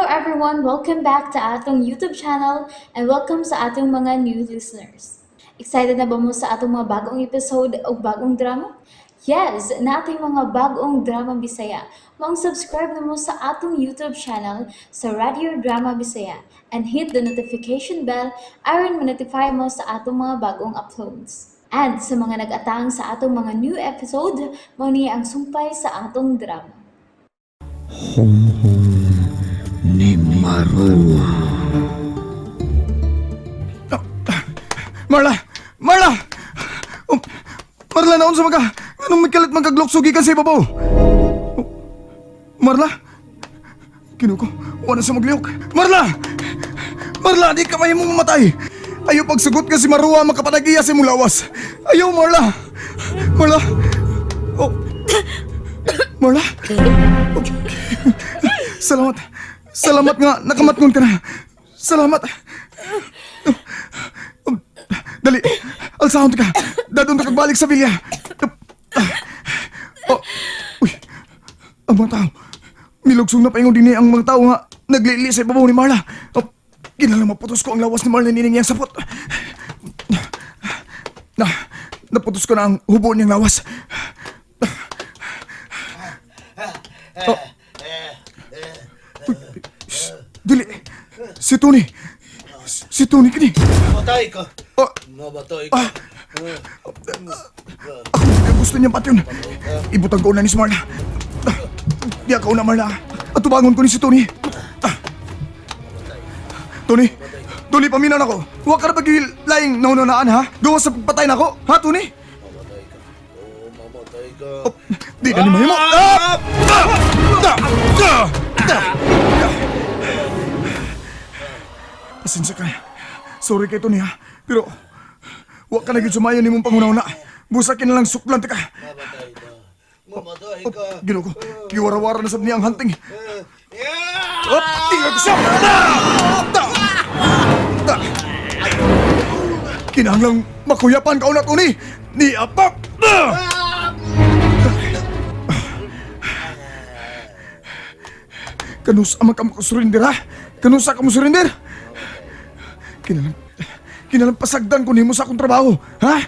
everyone! Welcome back to atong YouTube channel and welcome sa atong mga new listeners. Excited na ba mo sa atong mga bagong episode o bagong drama? Yes, nating mga bagong drama Bisaya. Maong subscribe na mo sa atong YouTube channel sa Radio Drama Bisaya and hit the notification bell aron ma-notify mo sa atong mga bagong uploads. And sa mga nag-atang sa atong mga new episode, mao ni ang sumpay sa atong drama. Humhum ni Marua. Marla! Marla! Oh, Marla, naon sa mga... Anong may kalit magkagloksugi ka sa ibabaw? Oh, Marla? Kinuko, wala sa maglihok. Marla! Marla, di ka mahimong mamatay! Ayaw pagsugot ka si Marua makapanagiya sa imong lawas. Ayaw, Marla! Marla! Oh. Marla? Oh. Salamat. Salamat nga, nakamatngon ka na. Salamat. Dali, alsahon ka. Dadon ka balik sa villa. Oh, uy, ang mga tao. Milugsong na paingon din ang mga tao nga naglili sa ibabaw ni Marla. Oh, kinahanglan maputos ko ang lawas ni Marla nining iyang sapot. Na, naputos ko na ang hubo niyang lawas. Oh. Uy, shh, dili. Si Tony. Si Tony kini. Mamatay ka. Oh, Mamatay ka. Ah! Ako gusto niyang patyon. Ibutang ko na ni si Marla. Ah, Di ako na, Marla. At tubangon ko ni si Tony. Ah. Tony! Tony, paminaw na ko. Huwag ka na pag-laing naununaan, ha? Gawa sa pagpatay na ko, ha, Tony? Mamatay ka. Oo, mamatay ka. Oh, di na ni mahimo. Ah! Ah! Ah! Ah! Ah! Pasensya ka. Sorry kay Tony, ha? Pero, huwag ka na gyud sumayon nimong pangunauna. Busakin na lang suklan ta ka. Mamatay ka. Mamatay Oh, ka. Ginoo ko, giwara-wara na sab niya ang hunting. Yeah! Oh, tingnan ko siya! Ah! Ah! Ah! Kinahanglang makuyapan ka una, Tony! Ni Apak! Ah! Kanus ama ka makasurrender, ha? Kanusa ka mo surrender? Kinalang, kinalang pasagdan ko nimo sa akong trabaho, ha?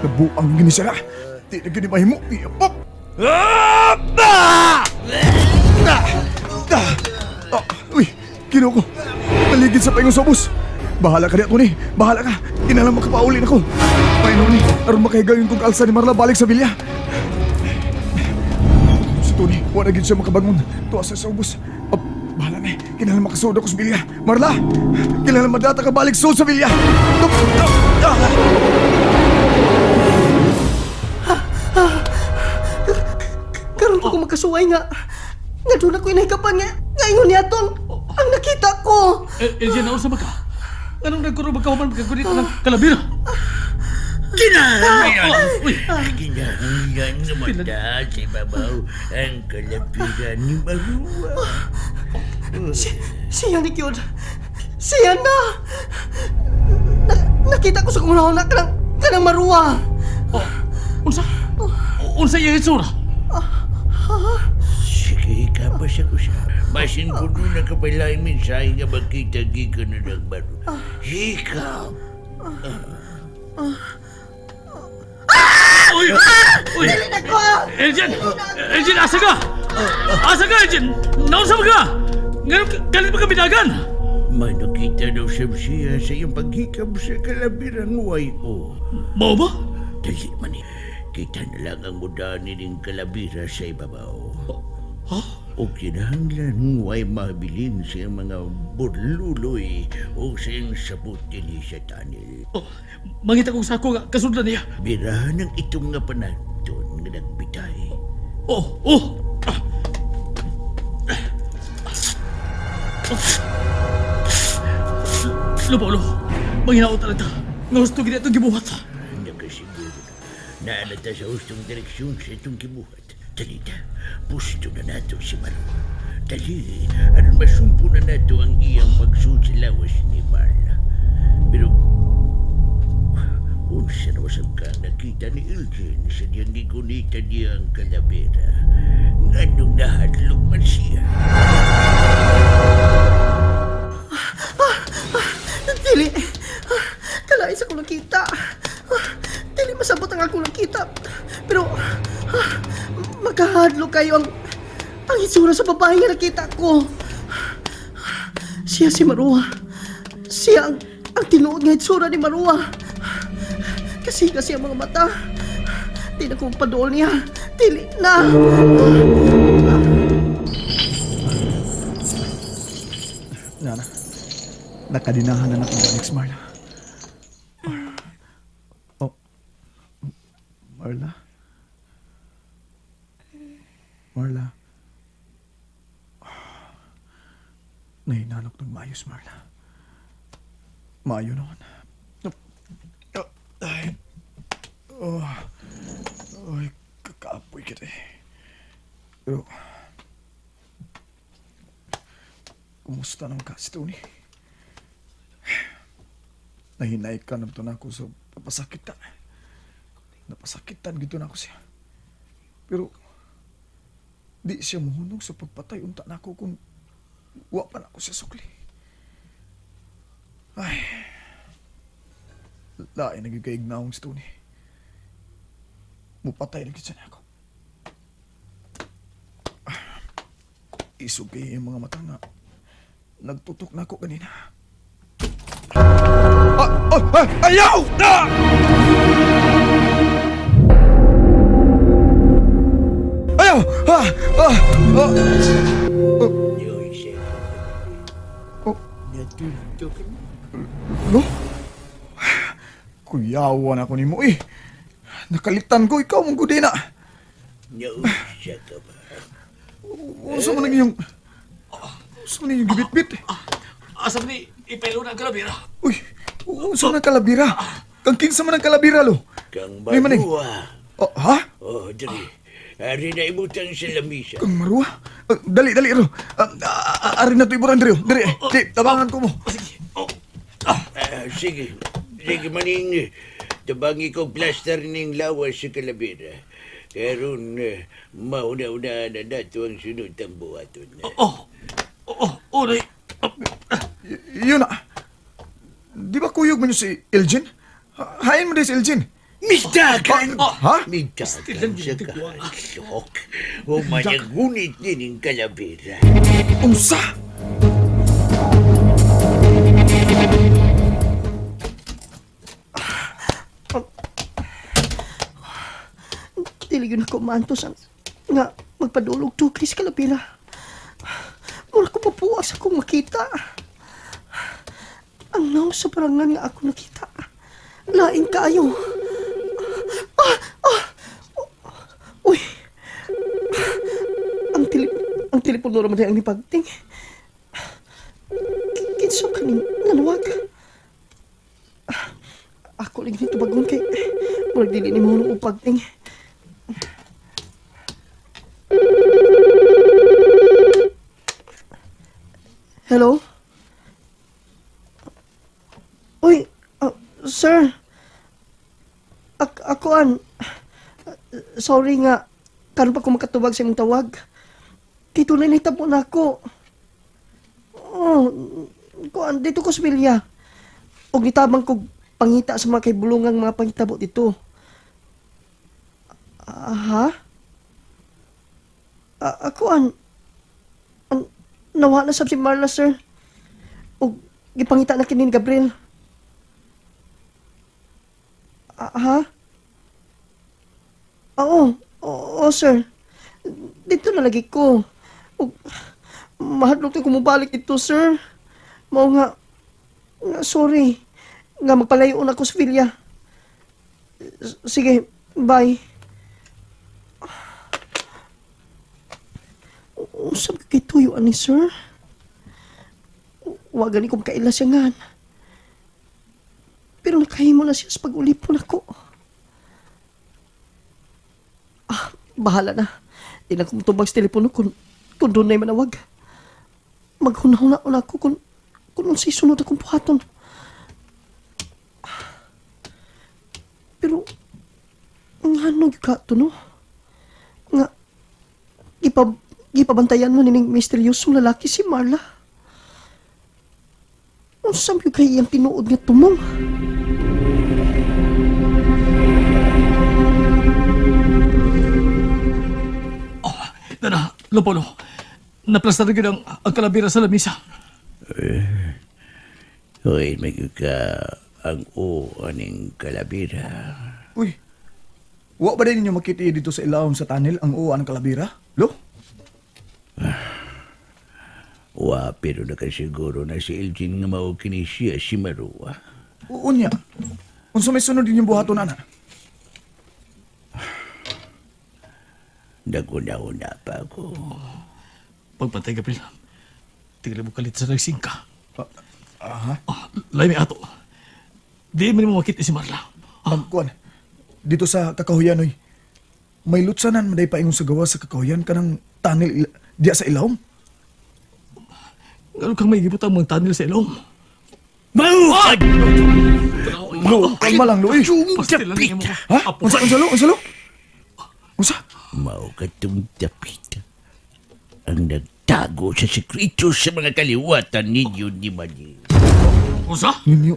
Nabuang gini siya. Di na gini mahimo. Iyapop! Ah! Ah! Ah! Ah! Ah! Uy, ginoo ko. Paligid sa paingon sa ubos. Bahala ka niya, Tony. Bahala ka. Kinalang makapaulin ako. Paino ni, aron makahigayon kong kalsa ni Marla balik sa bilya. Si Tony, wala gid siya makabangon. Tuwa sa ubos. Oh, bahala na eh. Kinalang makasuod ako sa bilya. Marla! Kinalang madata ka balik suod sa bilya. Tup, tup, ah! Karon ko makasuway nga. Nga doon ako inahikapan nga. Nga ingon niya tol. Ang nakita ko. Eh, Elgin, nausa ba ka? Anong nagkuro ba ka human magkagunit ng kalabira? Kinahanglan! Uy! Kinahanglan lumata sa ibabaw ang kalapiran ni Marua. Si, siya ni Kyod. Siya na. Na nakita ko sa kunahon na kanang maruwa. Oh, unsa? Unsa iyang itsura? Sige, kapas ako siya. Basin ko doon nakapalay mensahe nga magkita gikan na nagmaro. Hikap! Uy! Uy! Dili na ko. Elgin! Elgin, asa ka? Asa ka, Elgin? Nausa ba ka? Ngayon, kalit ba ka binagan? Manakita daw siya siya sa iyong paghikap sa kalabirang wayo. Mao ba? Dali man eh. Kita na lang ang muda nining kalabira sa ibabaw. Ha? O kinahanglan way mabilin sa iyang mga burluloy o sa iyang sabot dinhi sa tunnel. Oh, mangita kong sako nga kasudlan niya. Birahan ang itong nga panagton nga nagbitay. Oh, oh! Ah. Oh. Lo, Paolo, manghinaot talaga. Nga gusto gid itong gibuhat. Nakasiguro na naanata sa hustong direksyon sa itong gibuhat. Talita, pusto na nato si Marwa. Dali, aron masumpo na nato ang iyang pagsuod sa lawas ni Marla. Pero, unsa na wasag ka nakita ni Elgin sa diyang gigunita niya ang kalabera. Makahadlo kayo ang itsura sa babae nga nakita ko. Siya si Marua. Siya ang tinuod nga itsura ni Marua. Kasi kasi ang mga mata. Di na ko padool niya. Dili na. Nana, nakadinahan na akong next Marla. Oh, Marla? Marla? Nahinanok ng maayos, Marla. Maayo noon. Ay, oh, ay, kakaapoy kita eh. Pero, kumusta naman ka si Tony? Nahinay ka na na ako sa papasakit ka. Napasakitan gito na ako siya. Pero, di siya muhunog sa pagpatay unta na ako kung wa pa na ako siya sukli. Ay, lain na gyud kay ignaong si Tony. Mupatay na gyud siya na ako. Isog kay iyang mga mata nga nagtutok na ako kanina. Ah, ah, ah, ayaw! Ah! Ayaw! Ah! Ah! Ah! Yun siya. Oh. Natulog ka na. No? Kuyawan ako nimo eh. Nakalitan ko ikaw mong gudina. Naunsa ka ba? Unsa man ang iyong Unsa man ang iyong gibitbit? Asa man ni ipailo na ang kalabira? Uy, unsa man ang kalabira? Kang kinsa man ang kalabira lo? Kang Ay, maning. Marua. Oh, ha? Oh, dali. Ari na ibutang sa lamisa. Kang Marua? Ah, dali, dali ro. Ah, ah, ari na to iburan diri. Diri. Di, tabangan ko mo. Oh, sige. Oh. Ah, sige. Sige, maning. Tabangi ko plaster ning lawas sa kalabira. Karon, mauna-una na nato ang sunod ang buhaton. Oh. Oh, oh, oh, Yun na. Di ba kuyog man yun si Elgin? Hain mo din si Elgin. Misdakan! Ha? Misdakan sa kahaslok. Humanagunit din ang kalabira. Unsa? Dili yun ako maantos ang nga magpadulog to Chris Kalapira. Mura ko papuwas akong makita. Ang naw sa parangan nga ako nakita. Lain kaayo. Ah! Ah! Uy! Ang telepono naman ang nipagting. Kinsa kaning nanawag? Ako lang nito bagon kay murag dili ni mo og pagting. Hello? Uy, sir. Ako an. Sorry nga. Karon pa ko makatubag sa imong tawag. Kay tunay nahitabo na ako. Oh, kuan dito ko sa Villa. Og gitabang kog pangita sa mga kaibulungang mga pangitabo dito. Ah, ha? Ako an, an nawa na sab si Marla, sir. Og gipangita na kini ni Gabriel. Ah, ha? Oo, oo, sir. Dito na lagi ko. Og mahadlok ko mobalik dito, sir. Mao nga, nga sorry. Nga magpalayo na ako sa villa. Sige, bye. Usab kay tuyo ani, sir. Wa gani ko makaila siya ngan. Pero nakahimo na siya sa pag-ulipon ako. Ah, bahala na. Di na ko mutubag sa telepono kung doon na'y manawag. Maghunahuna na ako kung unsay sunod akong buhaton. Pero, ngano gyud ka to, no? Nga, gipa, gipabantayan mo nining misteryosong lalaki si Marla. Unsa gyud kay iyang tinuod nga tumong? Lopolo, naplasta na gyud ang kalabira sa lamisa. Hoy, may ka ang o aning kalabira. Uy, wa ba din ninyo makita dito sa ilawom sa tunnel ang uwa ng kalabira? Lo? Wa, pero nakasiguro na si Elgin nga mao kini siya si Marua. Oo niya. Unsa may sunod ninyong buhaton, ana? Naguna-una pa ako. Pagpantay, Gabriel. Tingnan mo kalit sa nagsingka. Aha. Ah, lay may ato. Di man mo makita si Marla. Ang kuan, dito sa kakahuyan, oy. May lutsanan maday paingon sa gawa sa kakahuyan kanang tunnel diya sa ilawom. Ngano kang may gibutang mga tunnel sa ilong? Mau! Lo, kalma lang, lo, eh. Pastil lang nimo. Ha? Unsa, unsa, lo? Unsa, lo? Unsa? Mao katong dapit ang nagtago sa sekreto sa mga kaliwatan ninyo ni Mani. Unsa? Ninyo.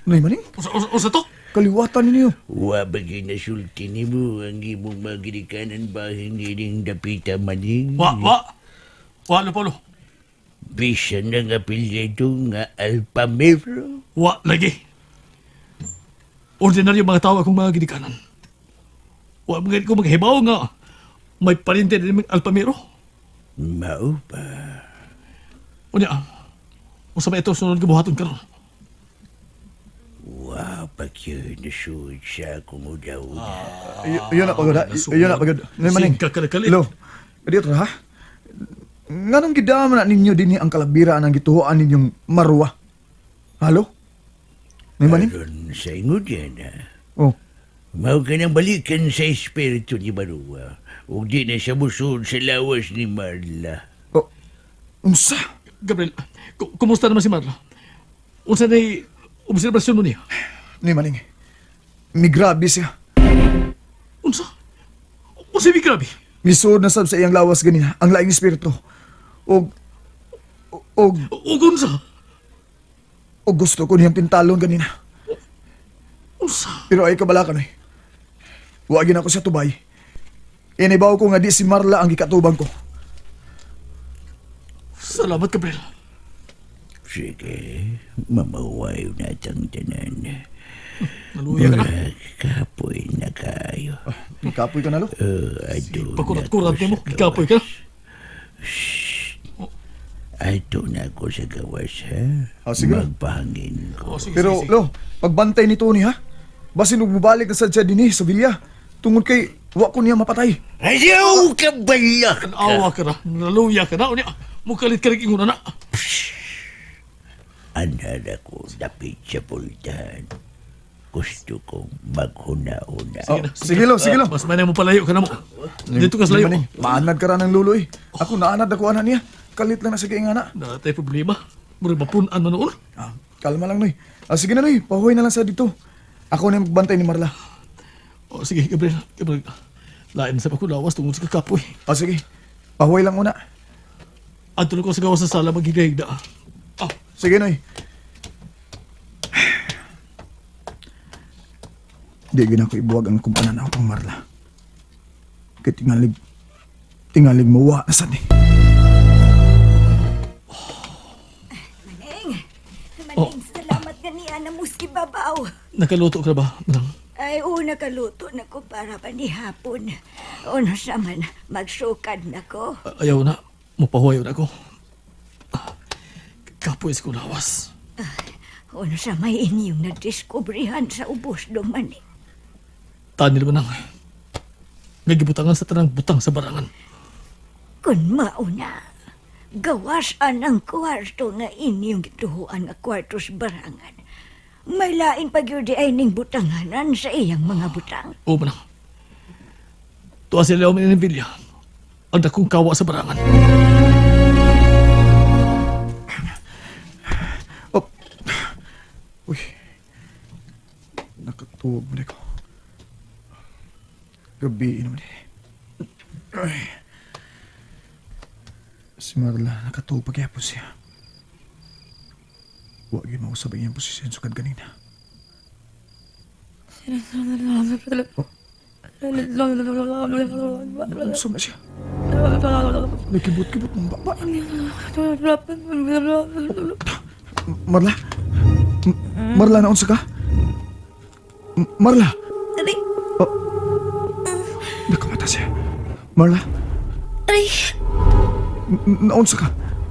Nay maning? Unsa, unsa, unsa to? Kaliwatan ninyo. Wa ba ginasulti nimo ang imong mga ginikanan bahin ining dapita maning? Wa, wa. Wa, Lopolo. Bisan ang apelyido nga Alpamero. Wa, lagi. Ordinaryo mga tao akong mga ginikanan. Wa mga ko maghibaw nga may parente din ng Alpamiro. Mao ba? Unya, unsa ba ito sunod ka buhaton karon? Wa pa gyud nasuod sa akong udaw. Yun na pagod, ha? Yun na pagod. Nay maning. Singka ka na kalit. Lo, dito ha? Nganong gidama na ninyo dinhi ang kalabira ang gituhoan ninyong marwa? Halo? Nay maning? Aron sa ingon yan, ha? Oh. Mao ka nang balikan sa espiritu ni Marua. Ug di na siya musuod sa lawas ni Marla. Oh. Unsa? Gabriel, kumusta naman si Marla? Unsa na obserbasyon mo niya? Nay maning. Migrabe siya. Unsa? Unsa may grabe? Misuod na sab sa iyang lawas ganina ang laing espiritu. Og og Ug unsa? og gusto ko niyang tintalon ganina. Unsa? Pero ay kabalakan oy. Wa gyud ako sa tubay. Inibaw ko nga di si Marla ang gikatubang ko. Salamat, Gabriel. Sige, mamawayo na tang tanan. Naluya ka na. Murag kapoy na kayo. Kapoy ka na lo. Ato na Pakurat-kurat ko nimo, sa gikapoy ka na. Ato na ako sa gawas, ha? Ah, sige. Magpahangin ko. Oh, sige, Pero sige, sige. lo, pagbantay ni Tony ha. Basin og mobalik na sad siya dinhi sa villa. Tungod kay wa ko niya mapatay. Ayaw ka balak! Awa ka na, naluya ka na. Unya, mukalit ka rin ingon na. Anhar ako dapit sa pultahan. Gusto kong maghuna-una. Oh, sige lo, sige lo. Mas may mo palayo ka na mo. Dito ka sa layo. Maning, maanad ka ra ng lulo eh. Ako naanad ako ana niya. Kalit lang na sa kaingana. Na tayo problema. Mura mapun-an na noon. Ah, kalma lang noy. Ah, sige na noy, pahuway na lang sa dito. Ako na yung magbantay ni Marla. Oh, sige, Gabriel. Gabriel. Lain sa pakulawas tungod sa kakapoy. Ah, sige. Pahuway lang una. Adto na ko sa gawas sa sala maghigda. Ah, Sige noy. Di gina ko ibuwag ang akong pananaw kang Marla. Kay tingalig, tingalig mawa na sad ni. Maneng, Maneng, salamat nga niya na muski babaw. Nakaluto ka na ba, Manang? Ay, una kaluto na ko para pa ni hapon. Ono sa man, magsukad na ko. Ayaw na. Mupahuwayo na ako. Ah, kapoy sa kulawas. Ono sa may inyong nadiskubrihan sa ubos do maning. Tanil mo nang. Nagibutangan sa tanang butang sa barangan. Kun mauna, gawas ang kwarto nga inyong gituhuan nga kwarto sa barangan. May lain pag yun di ay ning butanganan sa iyang mga butang. Oo, Manang. Tuwa sila Leo ng Villa. Ang dakong kawa sa barangan. Oh. Uy. Nakatuwag mo na ko. Gabi naman eh. Ay. Si Marla, nakatuwag pagyapon siya. Huwag yun mausap ang iyang posisyon sukad ganina. Oh. Usap na siya. Nagkibot-kibot mong baba. Marla? Marla, naunsa ka? Marla! Aray, Oh. Nakamata siya. Marla, aray, naunsa ka?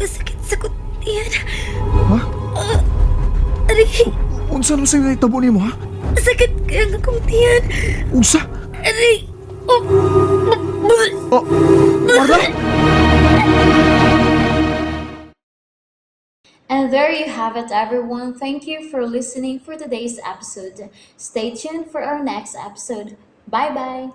masakit sa kutiyan. Ha? Aray, Unsa na sa'yo naitabo nimo, ha? masakit kaya nga akong tiyan. Unsa? Aray, oh, Oh, Marla? And there you have it, everyone. Thank you for listening for today's episode. Stay tuned for our next episode. Bye bye.